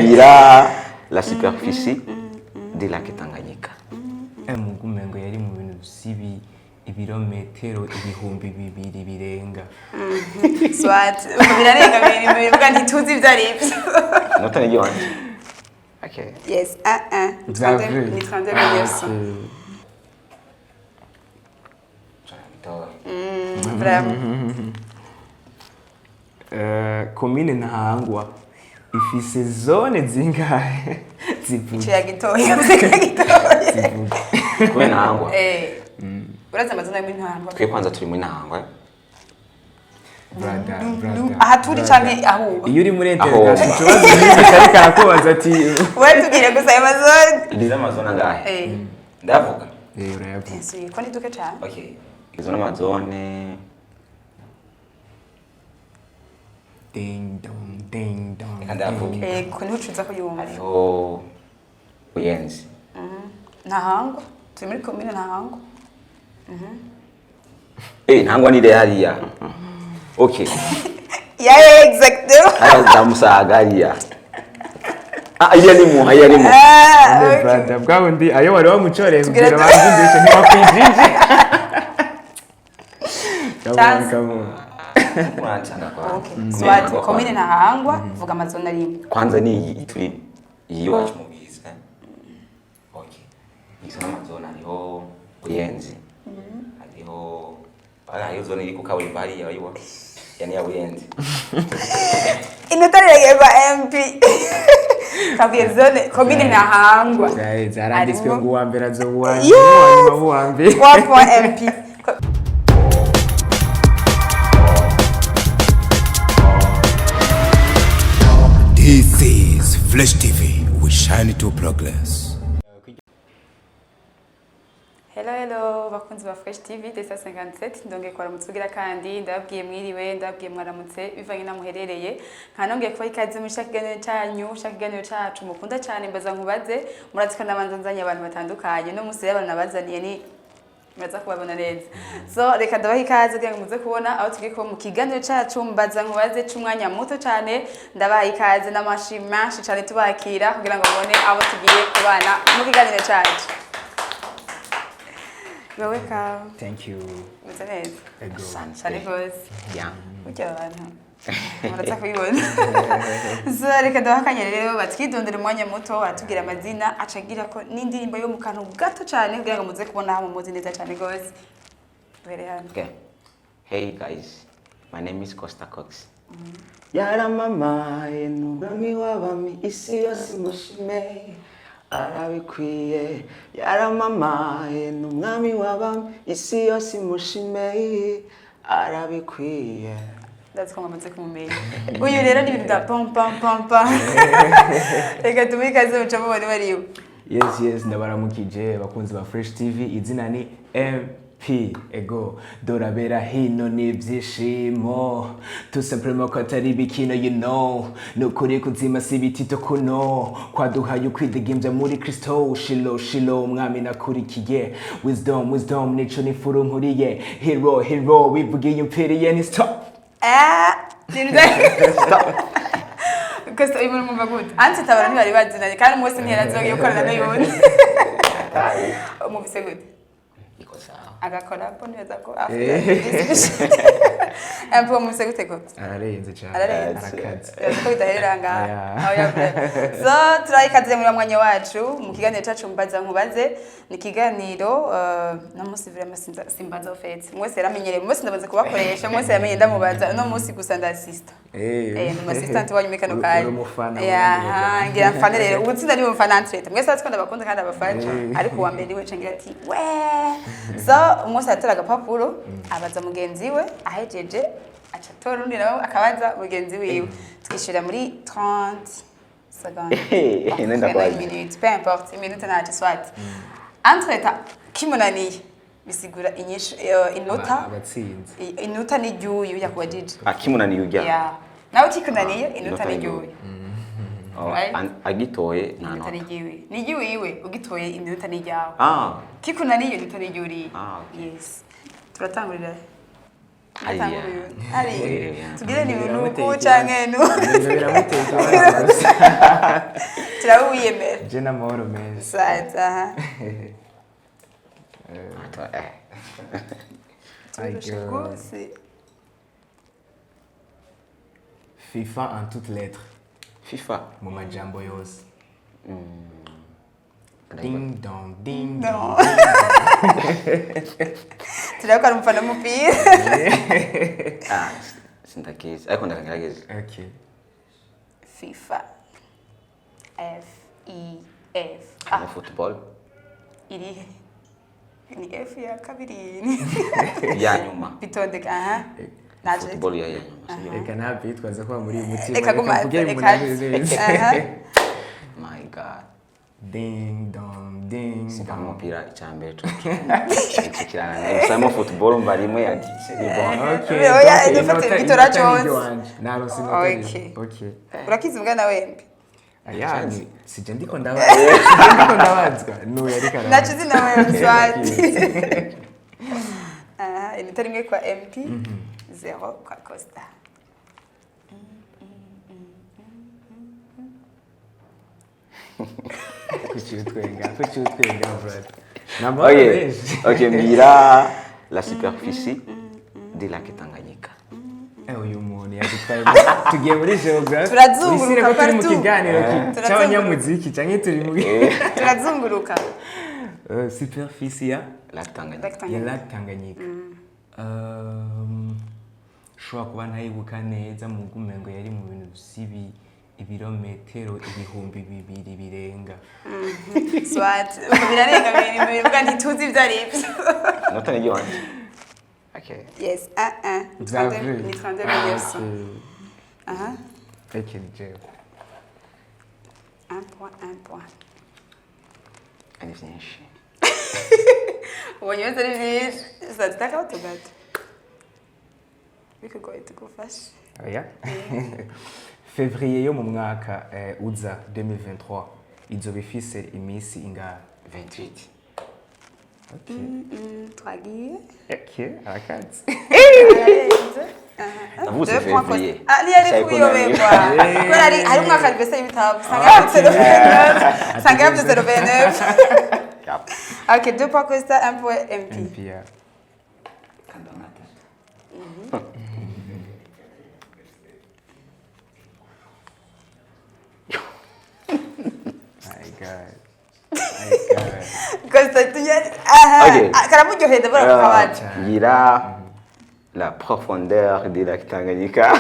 Ira la superficie du lac Tanganyika. Mugumengo yari mu bintu vy'ibi ibirometero 2000 birenga. Soit birarenga 200, vuga ntituzi ibyo ari byo. Nota ni wanje. Okay. Yes, 1 1. Bien vu. Ni 32 900. Vraiment. Komine Ntahangwa ifise zone zingahe? Ico Zivuze. yagitoye, yavuze ko yagitoye. Zivuze. Kwe Ntahangwa. Urazi amazina yo muri Ntahangwa? Twe kwanza turi muri Ntahangwa. Brother, brother, Aha turi brother. canke aho uba? Iyo uri muri Aho. interrogation, ikibazo umwigisha ariko arakubaza ati Wowe tubwire gusa ayo mazone. Izo amazone angahe? Ndavuga. Urayavuga. Ese ko ni duke cane. Okay. Izo n'amazone. Ding dong, ding dong. Reka ndayavuge. Ding. Ko niho ucuza ko yumva. Hariho Buyenzi. Ntahangwa. Turi muri komine Ntahangwa. Ntahangwa ni hariya. Okay. Yeah, exactement. Hariya za Musaga hariya. Ah, iriya ni mu, hariya ni mu. Ah, Ane okay. brother, bwa bundi ayo wari wamucoreye Tugira kugira banzindishe ntiwakwijije. Come on, Chance. come on. Murancanga kwa. Okay. Soit komine Ntahangwa, vuga amazone arimo. Kwanza ni iyi turi iyi iwacu mu Bwiza. Okay. Izo n'amazone hariho Buyenzi. Hariho hariho zone iri ku kaburimbo hariya wayibona. Ya ni ya Buyenzi. Inota riragenda MP. Kabwiye zone komine Ntahangwa. Zaranditswe Harimo ngo uwa mbere azoba uwa Yes! nyuma, uwa nyuma aba uwa mbere. 3 point MP. This is Flash TV. We shine to progress. Hello hello bakunzi ba Fresh TV Desa 57, ndongeye kubaramutsa ugira kandi ndababwiye mwiriwe, ndababwiye mwaramutse bivanye na muherereye. Nka nongeye kubaha ikaze muri kiganiro cyanyu, shaka kiganiro cacu mukunda cyane mbaza nkubaze. Murazi ko nabanza nzanye abantu batandukanye, no musi rero nabazaniye ni muraza kubabona neza. So reka ndabaha ikaze kugira ngo muze kubona aho tugiye kuba mu kiganiro cacu mbaza nkubaze c'umwanya muto cyane. Ndabaha ikaze n'amashi menshi cyane tubakira kugira ngo babone abo tugiye kubana mu kiganiro cacu. You're welcome. Thank you. Umeze neza. Ego. Cyane rwose. Yeah. Burya abantu muraza kubibona. So reka ndabaha akanya rero batwidondere umwanya muto, atubwira amazina, acagira ko n'indirimbo yo mu kantu gato cyane kugira ngo muze kubona aho muzi neza cyane rwose. Duhere hano. Okay. Hey guys, my name is Costa Cox. Yaramamaye n'umwami w'abami, isi yose imushime arabikwiye. Yaramamaye n'umwami w'abami, isi yose imushime arabikwiye. Ndazi ko mwamaze kumumenya. Uyu rero ni ibintu bya pam pam pam pam. Reka tumuhe ikaze muca mubone bariwe. Yes, ndabaramukije bakunzi ba Fresh TV. Izina ni MP Ego. Dorabera hino n'ibyishimo. Tout simplement ko atari ibikino, you know. Nukuri kuzima si ibitito kuno. Kwaduhaye ukwidegemvya muri Kristo. Shilo shilo umwami nakurikiye. Wisdom wisdom nico nifuru nkuriye. Hero hero wivugiye impfiriye ni stop. Ah, Costa, uyu muntu mwumva gute? Anse tabara ntibari bazinanye kandi umunsi ntiyarazogiye gukorana n'uyundi. Umuvise gute? Iko sawa. Agakora po neza ko after. MP umuvise gute ko? Ararenze cyane. Ararenze. Arakaze. Yazi ko bidaherera ngaha. Aya. Aho yavuye. So turayikaze muri wa mwanya wacu mu kiganiro cacu mbaza nkubaze. Ni ikiganiro no munsi vraiment simbaza ofete. Mwese yaramenyereye, mwese ndabanza kubakoresha, mwese yaramenye ndamubaza. No munsi gusa ndasista. Ni assistant wanyu muri kano kanya. Uri umufana. Ya, ngira mfane rero. Ubu tsinda ni umufana entrete. Mwese aratwo ndabakunda kandi abafana. Ariko uwa mbere niwe ngira ati we. So umunsi aratora agapapuro abaza mugenzi we, ahejeje aca atora undi nawe akabaza mugenzi wiwe. Twishyura muri 30 secondes. Nenda kwaje. Minute, peu importe, iminute ntacyo swat. Entrete kimunaniye bisigura inyishu inota Abatsinze. Inota ni ry'uyu yakubajije. Akimunaniye ujya. Yeah. Nawe ukikunaniye inota Inota ni ni ry'uyu. Oh, Right? agitoye nta Inota nota. ni ry'iwe. Ni ry'iwiwe ugitoye inota ni ryawe. Ah, Kikunaniye inota ni ry'uriye. Ah, okay. Yes. Turatangurira. Hariya. Hariya. Yeah. Tugire ni Biramuteye nuku ikibazo. canke nuku. Ibintu biramuteye ikibazo gusa. Turawiyemera. Je n'amahoro menshi. Saza. Aha. Turarusha Like, rwose. FIFA en toutes lettres FIFA. mu majambo yose. Ding dong ding No. dong. Turabona umufana w'umupira. Ah, sindakizi ariko ndakagerageza. Okay. FIFA. F E F A. Harimo football Iri ni F ya kabiri. ya nyuma. Bitondeka aha. Naje. Football ya nyuma. Sibyo? Reka ntabwo yitwaza ko muri uyu mutima. Reka guma mvuge reka. umunezeze. Aha. My God. Ding dong ding Simba dong. umupira icya mbere cyo harimo football mba rimwe ati ni bon. Okay. Oya, donc dufate inota- Vitora inota ni Jones. iry'iwanje. Naronse inota rimwe. Okay. Okay. Urakizi mbwa na wembe. Aya, sije ndiko ndabazwa. Sije ndiko ndabazwa. Nuyu ariko arabaza. Nacho izina wembe swati. Aha, inota rimwe kwa MP, zero kwa Costa. Kuki utwenga, kuki utwenga brother. Namahoro Okay. menshi. Okay, mbwira la superficie de lac Tanganyika. Eh, uyu muntu yadutwaye tugiye muri geography. Turazunguruka Wisire ko turi mu partout. kiganiro Turazunguruka. cy'abanyamuziki canke turi mu Turazunguruka. Superficie ya Lac Tanganyika. Lac ya Tanganyika. Lac Tanganyika. Ushobora kuba ntayibuka neza mu gumengo yari mu bintu by'ibi ibirometero 2000 birenga. Swati. Ubwo birarenga bibiri bibiri mbwa ntituzi ibyo ari byo. Inota ni iry'iwanje. Okay. Yes, un, un. Bien vu. Ni 32 Ah, millions. ok. Aha. Ok, ni jewe. Un point, un point. Ari byinshi. Ubonye wese ari byinshi. Swati, takabato gato. Bikugoye tugufashe. Oya. Février yo mu mwaka uza 2023 izoba ifise iminsi ingahe? 28. Okay. Twagiye. Ok, arakazi. Navuze Deux points février. Costa. Ah, niyo ari Cyari kuyoberwa. kunanira. Kubera hari umwaka anniversaire y'ibitabo. Usanga yavuze le 29. Usanga yavuze le 29. Yap. Ok, deux points Costa, un point MP. NPR. Kandamata. My God. My God. Costa, tunyari. Aha. Ok. Ah, karamuryoheye ndabona ku kabati. Ngira la profondeur de lac Tanganyika.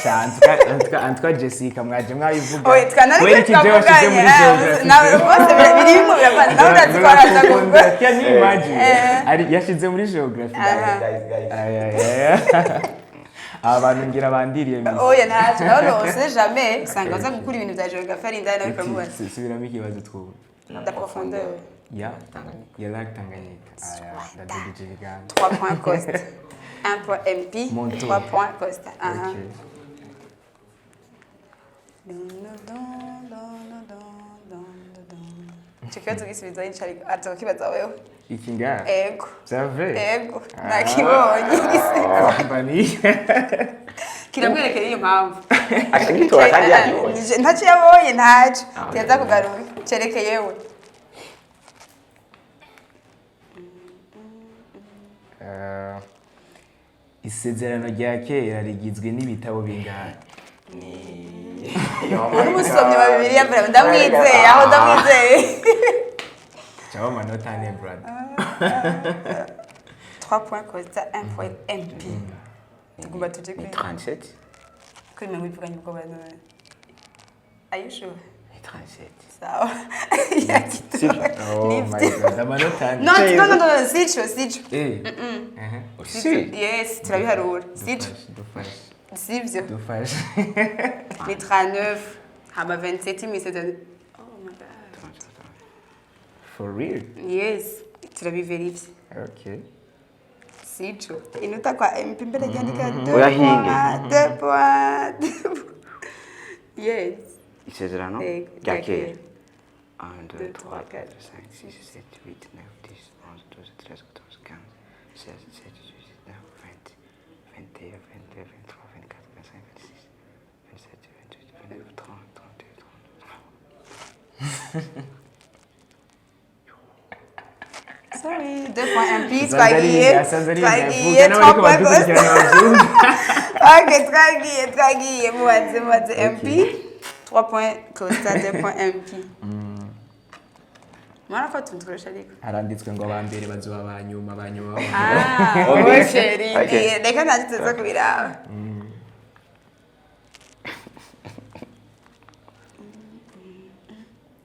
Sha, en tout cas, Jessica, mwaje mwabivuga. Oye, twanariko Kubera iki jewe washize muri twavuganye. Nawe geography. rwose birimo biravana. Nawe urazi ko araza gukora. Can you imagine? Ari yashize muri geography. Aha. Guys, guys. Ay, ay, ay. Abantu ngira bandiriye misi. Oya ntacyo nawe on sait jamais usanga baza gukura ibintu bya geography ari indani nawe bikamubaza. Subiramo ikibazo twumva. La profondeur. Ya. Tanganyika. Ya lac Tanganyika. Aya, ndadugije ibiganza. 3 points Costa. 1 point MP, Mon tour. 3 points Costa. Aha. Ok. Icyo kibazo gisubiza yicara aza kukibaza wewe. Iki ngaha? Ego. C'est vrai? Ego. Nakibonye. Company. Kiramwerekera iyo mpamvu. Akagitora kandi yakibonye. Ntacyo yabonye ntacyo. Ah, Tuyaza kugaruka. Cerekeye we. Isezerano rya kera rigizwe n'ibitabo bingahe? Uri umusomyi wa Bibiliya mbere ndamwizeye aho ndamwizeye. Cyangwa amanota ane brother. 3 points Costa, 1 point MP. Tugomba tuje Ni kuri 37. kuri mirongo ivuganye ubwoba none. Are you sure? Ni 37. Sawa. Yakitoye. Oh my Nibyo. God, amanota ane. No, no, no, no, sico, sico. Eh. Aha. Si. Yes, turabiharura. Sico. Dufashe, Sivyo. dufashe. Ni 39 hama 27 imisezerano. Oh my God. For real? Yes, turabiverifye. Okay. Sico. Inota kwa MP mbere ryandika 2 Oya hinge. points, 2 points. Yes. Isezerano Ego, rya rya kera. kera. 1, 2, Deux, 3, trois, 4, quatre, 5, 6, 7, 8, 9, 10, 11, 12, 13, 14, 15, 16, 17, 18, 19, 20, 21, 22, 23, 24, 25, 26, 27, 28, 29, 30, 31, 32. Sorry, 2 points MP, Asanze twagiye. asanze ari Twagiye, ndavuga n'abariko 3 points Costa. badukurikirana bavyumva. Ok, twagiye, twagiye. Mubaze, mubaze MP. 3 points Costa, 2 points MP. Mwana ko tunturesha ariko. Haranditswe ngo abambere bazoba abanyuma, abanyuma baba. Ah, Okay. okay, Okay. reka ntacyo tuza kubiraba.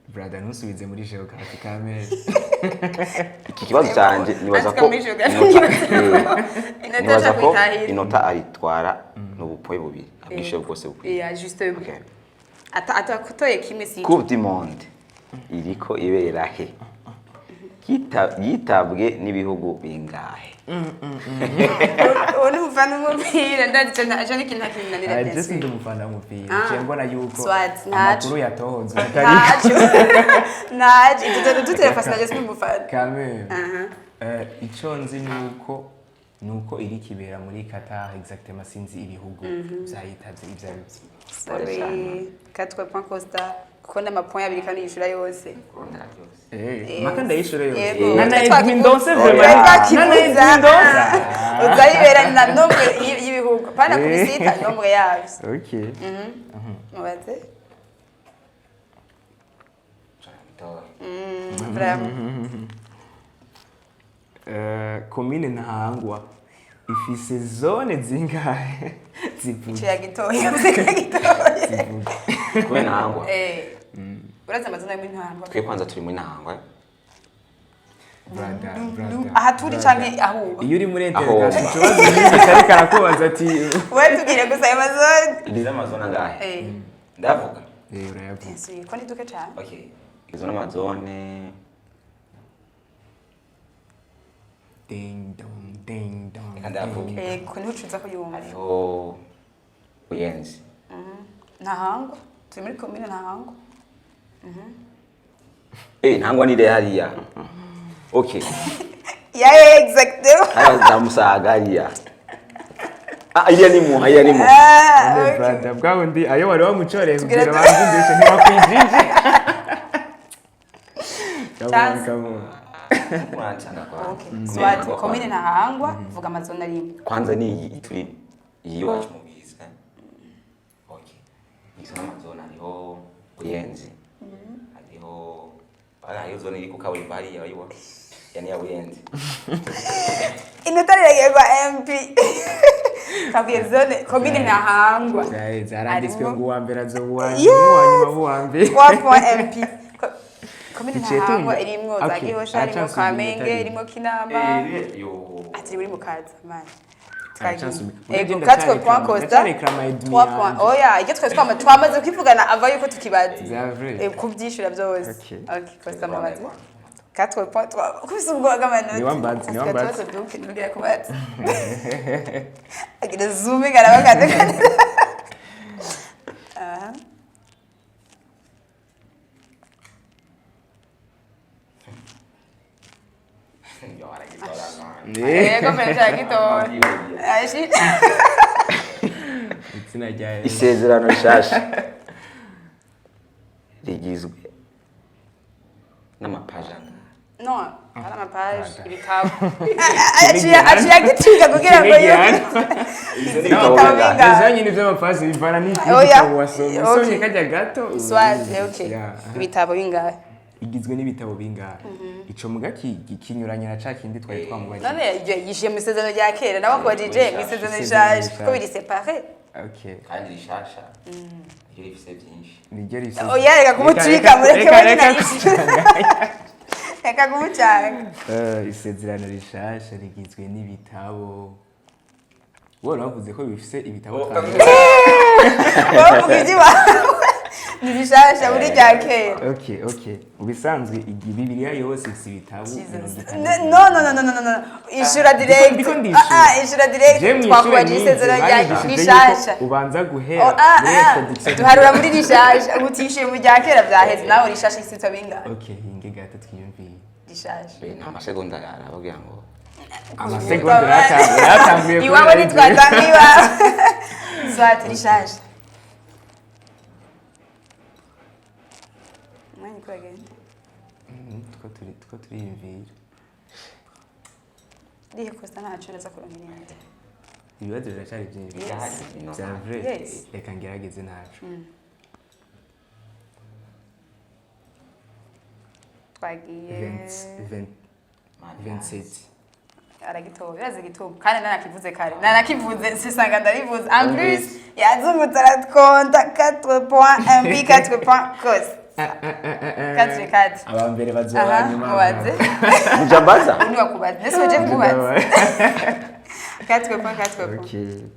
Brother, ntusubize muri geography kamere. Iki kibazo cyanjye nibaza ko Andika muri geography. inota Inota nibaza ko kwitahira. inota aritwara ni ubupoye bubiri abwishe bwose bukwiye. Yeah, justement. Okay. Ata atakutoye kimwe si. Coupe du Monde iriko ibera he? Yitabwe n'ibihugu bingahe? Ubu ni umufana w'umupira, ndazi aje n'ikintu ntakinanira Ah, bien je sindi sûr. umufana w'umupira. Ah. Je mbona yuko Swat, ntaco. amakuru yatohozwe atari Ntaco. Ntaco. Ibyo dutelefone naje sindi umufana. kamere. Aha. Ico nzi nuko iri kibera muri Qatar, exactement sinzi ibihugu vyayitavye ivyo ari vyo. Sorry. 4 points Costa. Kuko n'amapoint abiri kandi yishura yose. Eh, maka ndayishure yose. Yego. Nana Twakivuze. Edwin Donse Oya. vraiment. Twakivuze. Nana Edwin Donse. Uzayibera na nombre y'ibihugu. Pana kubisita nombre yavyo. Okay. Mubaze. Vraiment. Komine Ntahangwa ifise zone zingahe Ico zivuga? yagitoye. Yavuze ko yagitoye. Zivuga. Kubera Ntahangwa. Eh. Urazi amazina yo muri Ntahangwa? Twe kwanza turi muri Ntahangwa. Brother, brother. Aha turi brother. canke aho uba? Iyo uri muri Aho interrogation uba. ikibazo umwigisha ariko arakubaza ati Wewe tubwire gusa ayo mazone. Igize amazone angahe? Eh. Ndavuga. Eh, urayavuga. Bien sûr, ko ni duke cane. Okay. Izo n'amazone Ding dong, ding dong. Reka ndayavuge. ding. Eh, ko niho ucuza ko yumva. Hariho Buyenzi. Ntahangwa. Turi muri komine Ntahangwa. Eh, Ntahangwa ni hariya. Okay. Yeah, exactement. Hariya za Musaga hariya. Ah, iriya ni Muha, iriya ni Muha. Ah, None okay. brother, bwa bundi ayo wari wamucoreye Tugira kugira banzindishe ntiwakwijije. Come on, Chance. come on. Urancanga kwa. Okay. Swat, komine Ntahangwa, vuga amazone arimo. Kwanza ni iyi turi iyi iwacu mu Bwiza. Okay. Izo n'amazone hariho Buyenzi. Hariho hariho zone iri ku kaburimbo hariya urayibona. Ya ni ya Buyenzi. Inota riragiye kwa MP. Kabwiye zone, komine Ntahangwa. Zaheze, haranditswe Harimo ngo uwa mbere azoba uwa Yes! nyuma, uwa nyuma aba uwa mbere. 3 points MP. Komine Duciye Ntahangwa tumva. irimwo za Okay, Gihosha, irimwo aracansubira Kamenge, inota irimwo Kinama. Yo. Ati muri mukaza, man. Aracansubira. Ego, Ugenda 4 points Costa. ndacareklama Edmi 3 points. yanje. Oya, ibyo twari twamaze kwivugana ava yuko tukibaza. Za vrai. Kubyishura byose. Okay. Okay, Costa mubaze. 4 points 3. Kubisa ubwoba bw'amanota. Ni wambaze, ni wambaze. Asigaye tubazo duke, ntubwire kubaza. Agira zoom arabakanda. Aha. Yo, aragitora, man. Yego, mbere cyagitora. Ashi. Izina rya Yesu. Isezerano rishasha rigizwe n'amapaji angahe? No, hari amapaje, ibitabo. Aciye agitiga kugira ngo Ikindi Izo ni Ibitabo ibitabo bingahe? bingahe? Deja nyine iby'amapaji bivana Oya. n'igitabo wasomye. Okay. Usomye kajya gato. Swazi, okay. Yeah. Ibitabo bingahe? Igizwe n'ibitabo bingahe? Ico muga kinyuranye na ca kindi twari twamubajije. None yishiye mu isezerano rya kera nawe akubajije mu isezerano Isezerano rishaje rishasha. ko biri séparé. Okay. Kandi rishasha niryo rifise byinshi. Niryo rifise. Oya, reka kumucika, mureke Reka- wenyine reka ayishyure. kumucanga. Reka kumucanga. Isezerano rishasha rigizwe n'ibitabo. Wowe wavuze ko bifise ibitabo twanditse. Wowe uvuga iby'iwawe. Ni rishasha muri rya kera. Okay, okay. Ubisanzwe Bibiliya yose ifise ibitabo Jesus. 64. No, no, no, no, no, no, no. Ishura direct. Ndiko ndishura. Ah, ah, ishura direct. Je mw'ishure Twakubajije nize, isezerano rya banyigishije rishasha. yuko ubanza guhera Oh, ah, muri ah. introduction. Duharura muri rishasha. Ubu utishyuye mu rya kera byaheze. Nawe rishasha isitwa bingahe? Okay, hinge gato twiyumviye. Rishasha. Be, nta masegonda yaraba kugira ngo Amasegonda yaratanguye. Iwabo ntitwatanga iwabo, soit rishaje umwanya uko uragenda. Two turiyumvira. Rihe kosa ntaco neza kuronka irindi. Ibibazo biracyari byinshi. Birahari, no. Bya vrai. Yes. Reka ngerageze ntaco. Twagiye. 27. Aragitoba, birazi igituma kandi nanakivuze kare, nanakivuze sisanga ndabivuze. En plus yazungutse arakonta 4 point mp 4 point cos 4 4. Aba mbere bazoba Aha, nyuma. mubaze. Mujambaza. Undi wakubaza ndetse uje kubaza 4 point 4 point.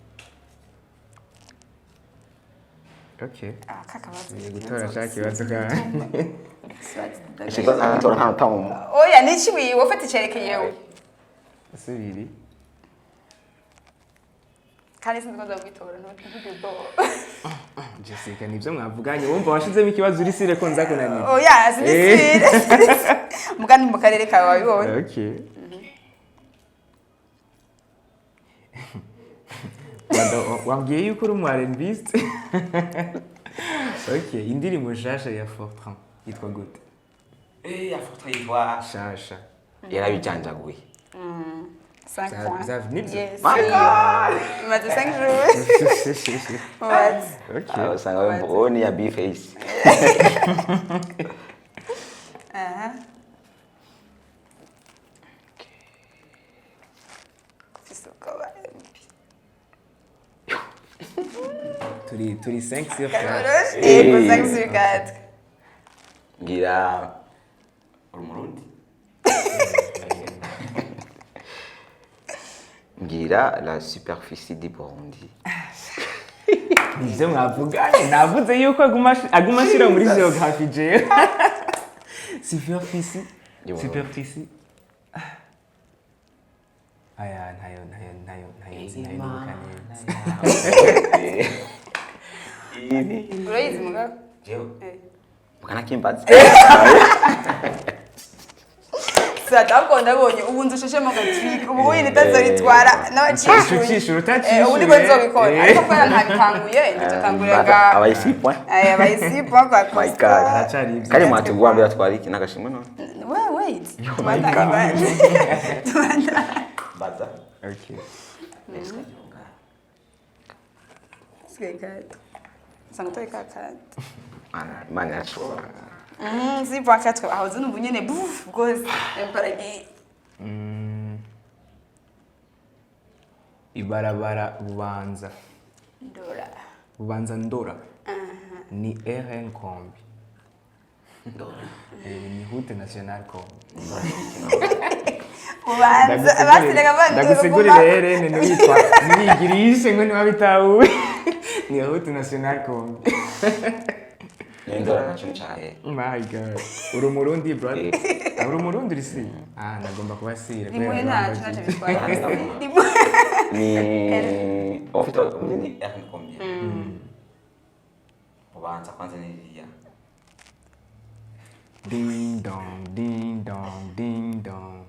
Okay. Ah, kakabazo. Ngiye gutora cya kibazo kandi. Ikibazo ntora nta ntamu. Oya, niki wiwe ufite icerekeyewe? Subiri. Kandi sinzi ko nzagutora, ntugire ubwoba. Jessica, nibyo mwavuganye, wumva washizemo ikibazo uri sire ko nza kunanira. Oya, sinisire mugani mu karere kawe wabibonye. Okay. Wambwiye yuko uri umu R&Biste. Okay, indirimbo nshasha ya Fortran yitwa gute? Eh, afoto yitwa Shasha. yarabijanjaguye. 5 points. Nibyo? Yes. My God. Imaze 5 jours. What? Okay. Ah, usanga wumva uwo ni ya B face. Aha. Mfise ubwoba, MP. Turi 5 sur 4. Karoroshe. Yego, 5 sur 4. Ngira uri umurundi. Ngira la superficie du Burundi. Nibyo mwavuganye, navuze yuko aguma ashira muri geography jewe. Superficie. Yo. Superficie. Aya ntayo nzi, ntayo nibuka neza. Urayizi mugabo? Jewe Eh. mukanakimbaza. Sata ahubwo ndabonye ubu nzu usheshemo agatrick, ubu wenda itazoritwara n'abacishuye. Ucishura, utacishuye. Ubu niko nzobikora. Eh. Ariko kubera ntabitanguye, nditotangurira. Abaye 6 points. Aya abaye 6 points kwa My Costa. God. Haracari ibyo. Kandi mwatugwa mbere atwara iki n'agashimwe none. Wait, wait. My Tubandanye. Tubandanye. Baza. Okay. Sigaye gato. Usanga utoye ka kandi. Mana, Imana irashobora. 6.4 aho zino ubu nyene buf rwose emparagiye. Ibarabara Bubanza. Ndora. Bubanza Ndora. Ni RN Kombi. Ndora. Ni route nationale Kombi. Bubanza basireka bandi. Ndagusigurire RN ntiwitwa ntiwigirishe ngo niba bitahuwe. Ni route nationale Kombi. Ndora nacyo cyahe. My God. Uri umurundi, brother? Uri umurundi, uri si? Ah, nagomba kuba sire. Nimuhe, ntacyo bitwaye. Ni ufite ni RN Kombi. Ubanza kwanza ni iriya. Ding dong, ding dong, ding dong.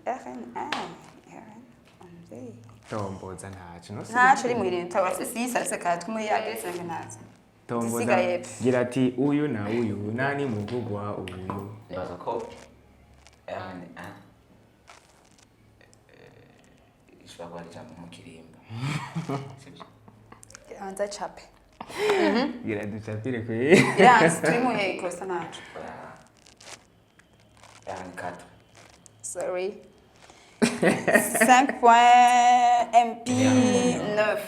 RN RN umvyeyi. Tomboza ntacyo. No, Ntacyo uri muhira tabara sisi arase katwe muri ya gese ntazo. Tomboza. Zisigaye. Gira ati uyu na uyu nani muvugwa uyu. Nibaza ko RN1 ishobora kuba ari ijambo mu kirimba. Sibyo? Hanze chape. Gira ducapire kwe. Iranzi turi muhe kosa ntaco. RN4. Sorry. 5 points MP 9.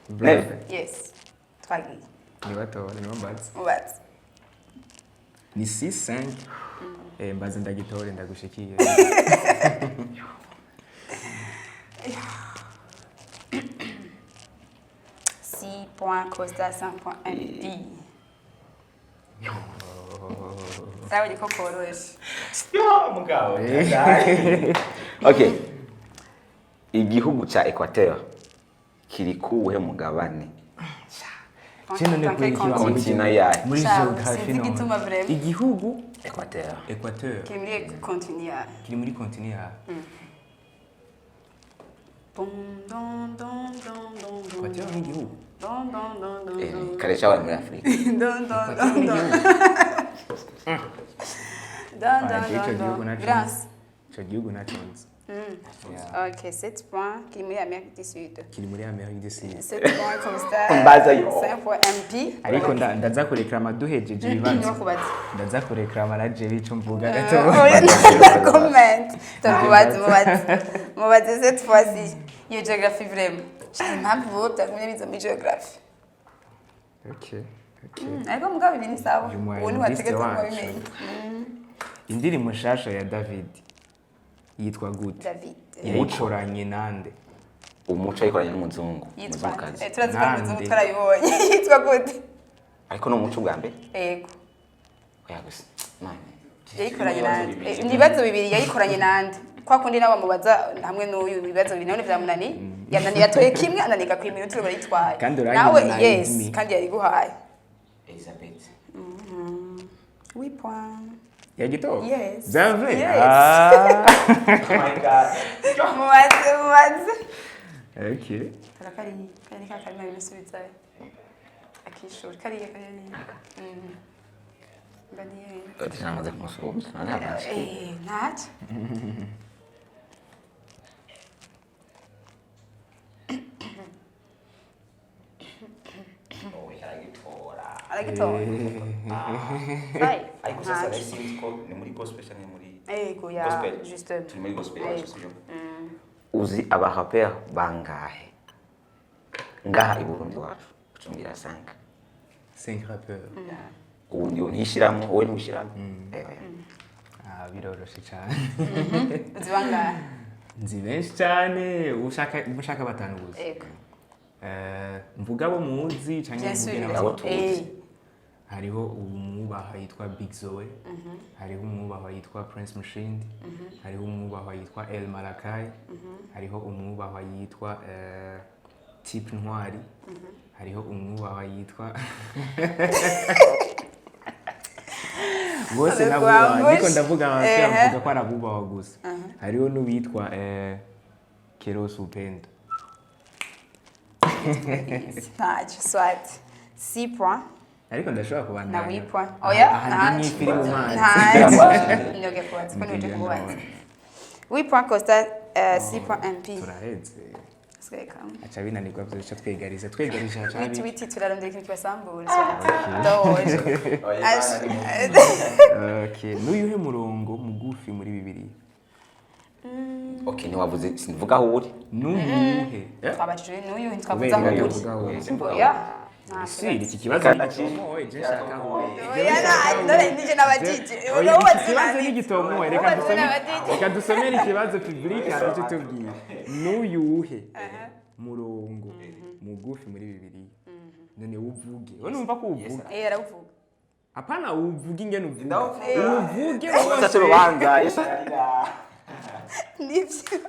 Brother. Yes. Twagiye. Nibatora nibambaze. Mubaze. Ni 6 5. Eh, mbaze ndagitore ndagushikiye. Six points Costa, 5 points MP. Sawa niko koroshe. Mugabo. Okay. Igihugu cya Equateur kiri kuwuhe mugabane? Kino ni Dans quel kubera iki continent? Continent yahe? Muri Ciao, geography sinzi none. igituma vraiment. Igihugu Equateur. Equateur Kiri muri continent yahe? kiri muri continent yahe? Dun, dun, dun, dun, dun, dun. Equateur ni igihugu. Dun, dun, dun, dun, dun. Kare cyabaye muri Afurika. Dun, dun, dun, dun. Dun, dun, Ah, ico dun, gihugu dun. naco. Grâce. Ico gihugu naco nzi. Yeah. Ok, 7 points kiri muri Amérique du Sud. Kiri muri Amerika du Sud. 7 points comme ça. Mbaza yo. 5 points MP. Ariko ndaza kureklama duhejeje ibibazo. Niba kubaza. Ndaza kureklama na jewe ico mvuga gato. Oya, nta comment. Mubaze, mubaze. Mubaze cette fois-ci. Iyo geography vraiment. Sha, impamvu wowe byagumye biza muri geography. Okay. Okay. Ariko mugabo ibi ni sawa. Uyu mu Ubu ntiwategetse analyste ngo wacu. wabimenye. Indirimbo nshasha ya David yitwa gute? David. Yayikoranye nande? Umuco ayikoranye n'umuzungu. Yitwa. Umuzungukazi. Turazi ko ari umuzungu Nande. twarabibonye. Yitwa gute? Ariko ni umuco bwa mbere. Yego. Oya gusa. Mane. Yayikoranye nande. Ibibazo bibiri yayikoranye nande. Kwa kundi nawe bamubaza hamwe n'uyu ibibazo bibiri none vyamunani. Yananiye yatoye kimwe ananiga ku iminota barayitwaye. Kandi uranyuma Nawe na yes, Idmi. kandi yariguhaye. Elizabeth. 8 points. Yagitoka? Yes. Bien vrai? Yes. Ah. Oh my God. Mubaze, mubaze. Okay. Kara kariya, kariya ka karima bimusubizayo. Akishura, kariya kariya. Mba niye. Namaze kumusuhuza. Ntabanje. Ntacyo. Oya aragitora. Aragitora. Five. Ariko sasa Ntacyo. sinzi ko ni muri gospel cyangwa muri Ego ya gospel. justement. Turi muri gospel Ego. yacu sibyo? Uzi abaraperi bangahe ngaha i Burundi iwacu? Ucumbira sanga. Cinq rappeurs. Ubu ntishyiramo, wowe ntushyiramo. Ah, biroroshe cyane. Uzi bangahe? Nzi benshi cyane, ushaka batanu gusa. Ego. Mvuga abo muzi canke Bien mvuge sûr. n'abo Abo tuzi. Hariho umwubaha yitwa Big Zoe, hariho umwubahwa yitwa Prince Mushindi, hariho umwubahwa yitwa El Malakai, hariho umwubahwa yitwa Tip Ntwari, hariho umwubahwa yitwa bose nabubaha, ariko ndavuga abapera mvuga ko ari abubahwa gusa. Hariho n'uwitwa Keros Upendo. Ntacyo, soit 6 points. Ariko ndashobora kubandanya. Na 8 points. Oya, Aha ndi ntacyo. nk'ifi iri mu mazi. Ntacyo. Nyoge kubaza, ko niweje kubaza. 8 points Costa, 6 points MP. Turaheze. Sigaye kamwe. Aca binanirwa byose twegariza twegarije aca Witi abi witi turarondera ikintu kibasambura. Doje. Okay, n'uyuhe murongo mugufi muri Bibiliya? Okay, ntiwavuze simvuga aho uri. N'uyuhe? Twabajije n'uyu ntitwavuze aho Kubera uri. uvuga aho uri. Oya. Nta Si, iki kibazo Kandi ntigitomoye, je nshaka aho uri. Oya, none nije n'abajije. Oya, Ubu iki kibazo ntigitomoye, reka Ubu dusome n'abajije. reka dusomere ikibazo public hanyuma icyo tubwire. N'uyuhe murongo mugufi muri Bibiliya? None uvuge. Wowe numva ko uvuga. Aravuga. Hapana, uvuge ingene uvuga. Ndavuga. Uvuge Sasa urubanza. Yesu ararira. Nivyo.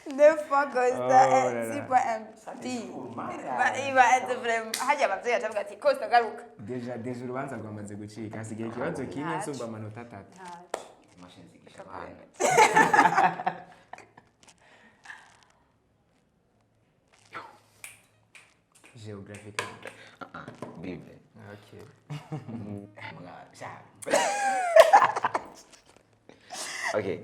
9 points Costa, Oh là là. 6 points MP. Ibaze vraiment. Hajya abavyeyi bacavuga ati Costa garuka. Deja urubanza rwamaze gucika, hasigaye ikibazo kimwe Ntacyo. nsumba amanota atatu. Imashini zigisha abana. Geographic. Bible. Okay. Okay.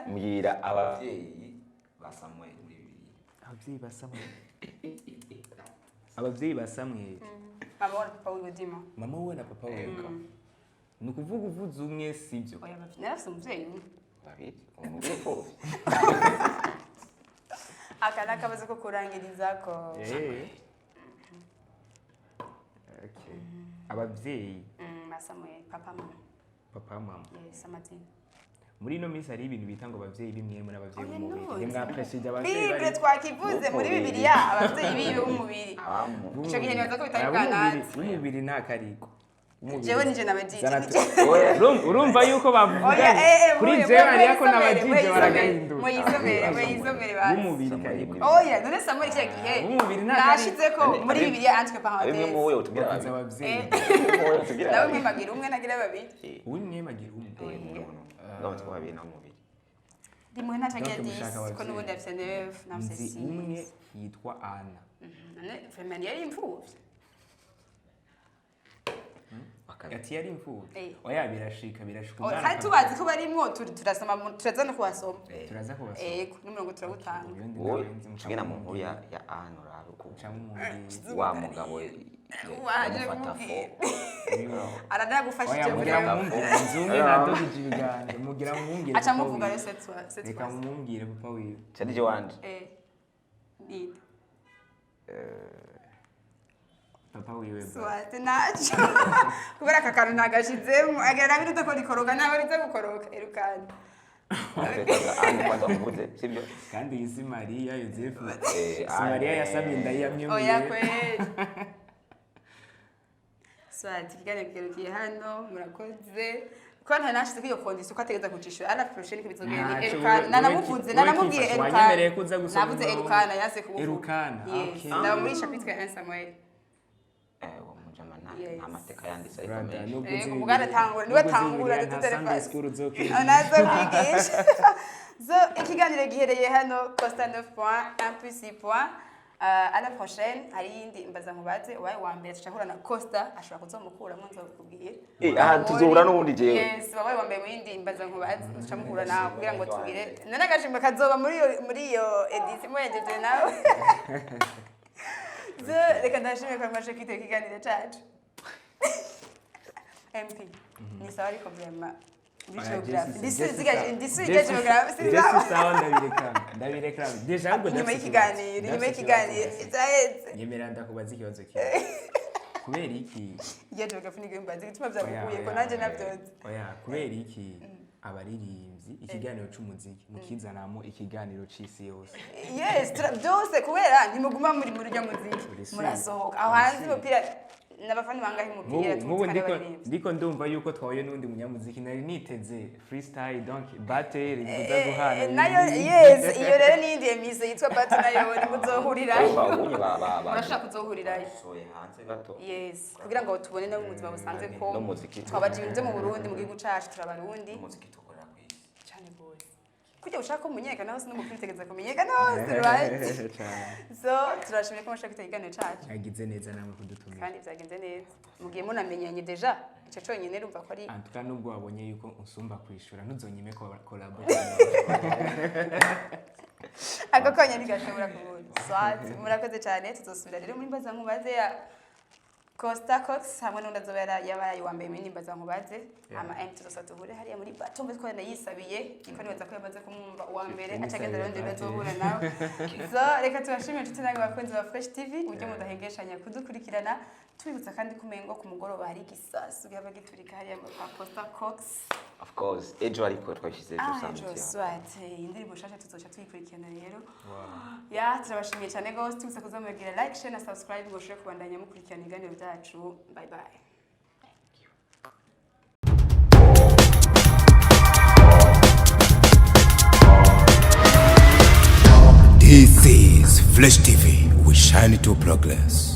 Mbwira ababyeyi ba Samuel muri Bibiliya. Ababyeyi ba Samuel. Ababyeyi ba Samuel. Mama wa papa wiwe dima. Mama we na papa we. Ni ukuvuga uvuze umwe sibyo. Oya bavyeyi narafise umuvyeyi umwe. Babiri. Umubyeyi. Aka ni akabazo ko kurangirizako. Eh. Okay. Ababyeyi Ba Samuel, papa mama. papa mama. Yes, amazina. Muri ino minsi hari ibintu bita ngo ababyeyi b'imwe n'ababyeyi Oya, b'umubiri. no. Ntimwapreshije ababyeyi Bible bari twakivuze muri Bibiliya abavyeyi biwe b'umubiri. Abamu. Ico gihe nibaza ko bitari Aba b'umubiri- bwananze. b'umubiri nta kariko. W'umubiri. Jewe nije nabajije. Zana Oya. Urumva yuko Oya, bavuganye kuri jewe ariko nabajije baragahinduka. Muyisomere, muyisomere basi. W'umubiri kariko. Oya, none Samuel kiriya gihe W'umubiri nta kari- nashizeko muri Bibiliya entre Abimwe parenthèses. mu wowe utubwira Bavuze babiri. abavyeyi. Wowe utubwira Nawe babiri. mwimagira umwe nagira babiri. Uwimwemagira umwe. Eh, no, no. Ngaho twa babiri naho umubiri. Rimwe ntacagira Donc mushaka 10 ko abavyeyi. n'ubundi afise 9 nafise Nzi 6. umwe yitwa Ana. None vraiment yari imfuvyi. Bakabiri. Ati yari imfuvyi. Eh. Oya, birashika, birashika. Oh, Umwana kandi tubazi ko barimwo turasoma turaza no kuhasoma. Turaza kubasoma. Ego, n'umurongo turawutanga. Uyu ndi Wowe nawe nzi tugenda mu nkuru ya Anne urabe uko mucamumubwira. wa mugabo Waje yamufata fo. kumubwira. Aranagufashije Oya, mugira vraiment. mumwumvire nzi umwe nadugije ibiganza, mugira mumwumvire Aca papa muvuga wiwe. rero cette fois, cette Reka fois. mumwumvire papa wiwe. Cadije wanje. Eh. Ninde? Papa wiwe bro. Swate naco. Kubera aka kantu nagashizemo, agira nabiruta ko rikoroka nawe riza gukoroka erukana. Anne kwanza wamuvuze, sibyo? Kandi iyi si Mariya Yozefu. Eh, Si Mariya Anne. yasabye inda yamye. Oya kweli. Swate ikiganiro kigarukiye hano, murakoze. Ko nta nashize iyo condition ko ategeza kucishura ala prochaine kibizogenda Ntaco, Erukana. Nanamuvuze, nanamubwiye wewe Erukana. wanyemereye ko uza gusoma Navuze umurongo. Erukana yanse kuwuvuga. Erukana, Yes. okay. Ndaba muri chapitre 1 Samuel. Eh, uwo mujama Yes. nta mateka yanditse ariko Brother, menshi. nubwo Eh, uzi ubwo Bibiliya- aratangura, niwe nubwo uzi atangura, Bibiliya, nta dutere Sunday fasi. school uzokwiga. Nazo kwigisha. So ikiganiro gihereye hano Costa 9 points, 1 plus 6 points. À la prochaine, hari iyindi mbaza nkubaze ubaye wa mbere tucahura na Costa ashobora kuzomukuramo nzobikubwira. Eh, aha tuzohura n'ubundi jewe. Yes, wabaye wa mbere mu yindi mbaza nkubaze tucamuhura nawe kugira ngo tugire none agashimwe kazoba muri iyo edition muyejeje nawe. So reka ndashimye ko mwashe kwitega ikiganiro cacu. MP ni sawa ariko vraiment muri Oya, geography Jesse ndisubiza geography Jesse sawa, ndabireka, ndabireka déjà ahubwo inyuma ndafise y'ikiganiro, ikibazo. inyuma Ndafise y'ikiganiro ikibazo. ibyahetse. Nyemera ndakubaza ikibazo kimwe. Kubera iki? Iyo geography ni mbaza igituma Oya, byakuguye ko oya, nanjye oya. nabyonze. Oya, kubera iki abaririmbyi ikiganiro c'umuziki mukizanamo ikiganiro c'isi yose? Yes, byose kubera ntimuguma muri rya muziki. Uri sûr? Murasohoka aho Uri hanze sûr? umupira n'abafana bangahe umupira Nk'ubu nk'ubu tuzi kandi ndiko abaririmbyi. ndiko ndumva yuko twahuye n'undi munyamuziki, nari niteze freestyle, donc battle kuza guhana. Nayo yes, iyo rero n'iyindi emission yitwa battle nayo nimuzohurirayo. Urumva ubunye ba ba ba. Murashobora kuzohurirayo. Soye hanze gato. Yes, kugira ngo tubone no mu buzima busanzwe ko N'umuziki. twabaje ibintu byo mu Burundi, mu gihugu cacu turabarundi. Umuziki tukorera ku isi. Cyane gose kujya ushaka ko mumenyekana hose n'umupira utegereza kumenyekana hose, right? Cane. So turashimye ko mushaka kwitega ikiganiro cacu. Yagize neza namwe kudutumira. Kandi byagenze neza, mugiye munamenyanye déjà, ico conyene urumva ko ari En tout cas, nubwo wabonye yuko unsumba kwishura, ntuzonyime collabo. Ako konyene gashobora kubura. Swat, murakoze cyane, tuzosubira rero muri mbaza nkubaze ya Costa Cox hamwe n'undi azoba yabaye uwa mbere muri mbaza nkubaze. Ama M tuzosa duhure hariya muri bato mbe twari nayisabiye iko nibaza ko yamaze kumwumva uwa mbere aca agenda rero ndi bazohura nawe. So reka tubashimire inshuti namwe bakunzi ba Fresh TV uburyo mudahengeshanya kudukurikirana, tubibutsa kandi kumengo ku mugoroba hari igisasu gihava giturika hariya kwa Costa Cox. Of course, ejo ariko twabishyize ejo Ah, saa ejo moya. swat, indirimbo nshasha tuzoca tuyikurikirana rero. Ya, turabashimiye cyane gose, tubutse kuzamugira like, share na subscribe ngo ushobore kubandanya mukurikirana ibiganiro byacu. Bye bye. This is Flash TV. We shine to progress.